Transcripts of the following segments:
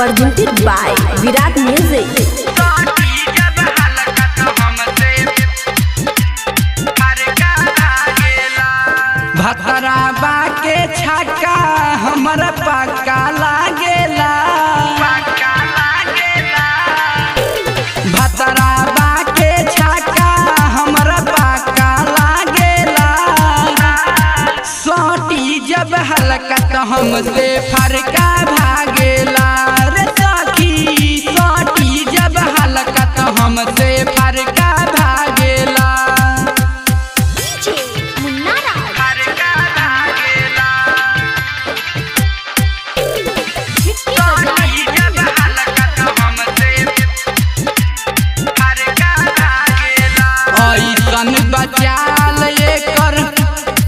Presented by Virat Music. भतराबा के छक्का हमरा पक्का लागेला। भतराबा के छक्का हमरा पक्का लागेला। सोटी जब हल्का तो हमसे फरका भागेला रे सखी। सोटी जब हल्का तो हमसे फरका भागेला। DJ Munna Raj. Chutki Bazar. ऐसन बचाल एकर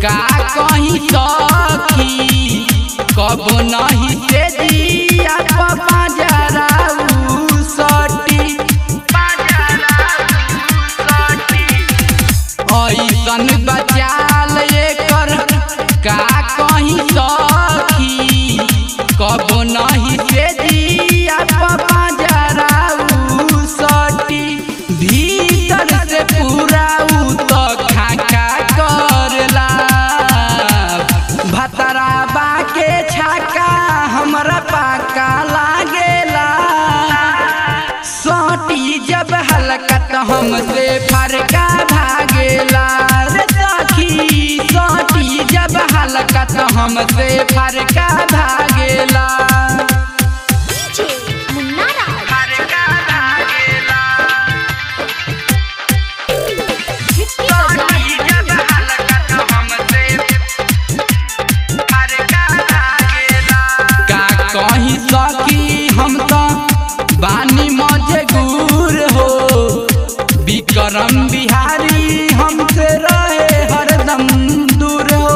का कहीं सखी, कब नहीं से दिया पाजराऊ सटी। ऐसन बचाल एकर का कहीं सखी, कब नहीं से दिया पाजराऊ सटी। भीतर से पूरा उ तो खाका करला। भतराबा के छक्का हमरा पाका लागेला। सोटी जब हल्का तो हमसे फरका भागेला रे सखी। सोटी जब हल्का तो हमसे फरका भागेला। DJ Munna Raj. Chutki Bazar. का कहीं सखी हम तो बानी मजगूर हो, विक्रम बिहारी हमसे रहे हरदम दूर हो।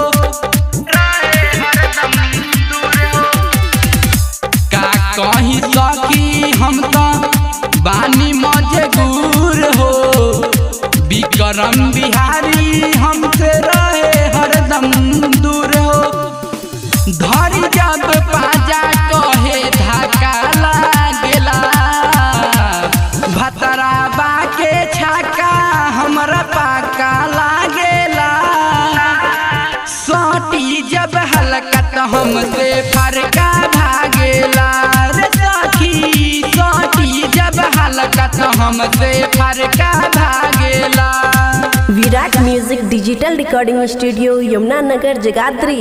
का कहीं सखी हम तो बानी मजगूर हो, विक्रम बिहारी हमसे रहे हरदम दूर हो। धरी जब पाजा कहे धक्का लागेला। भतराबा के छक्का हमरा पाका लागेला। सोटी जब हल्का तो हमसे फरका भागेला रे सखी। सोटी जब हल्का तो हमसे फरका भागेला। Virat Music Digital Recording Studio, Yamuna Nagar, Jagadhri.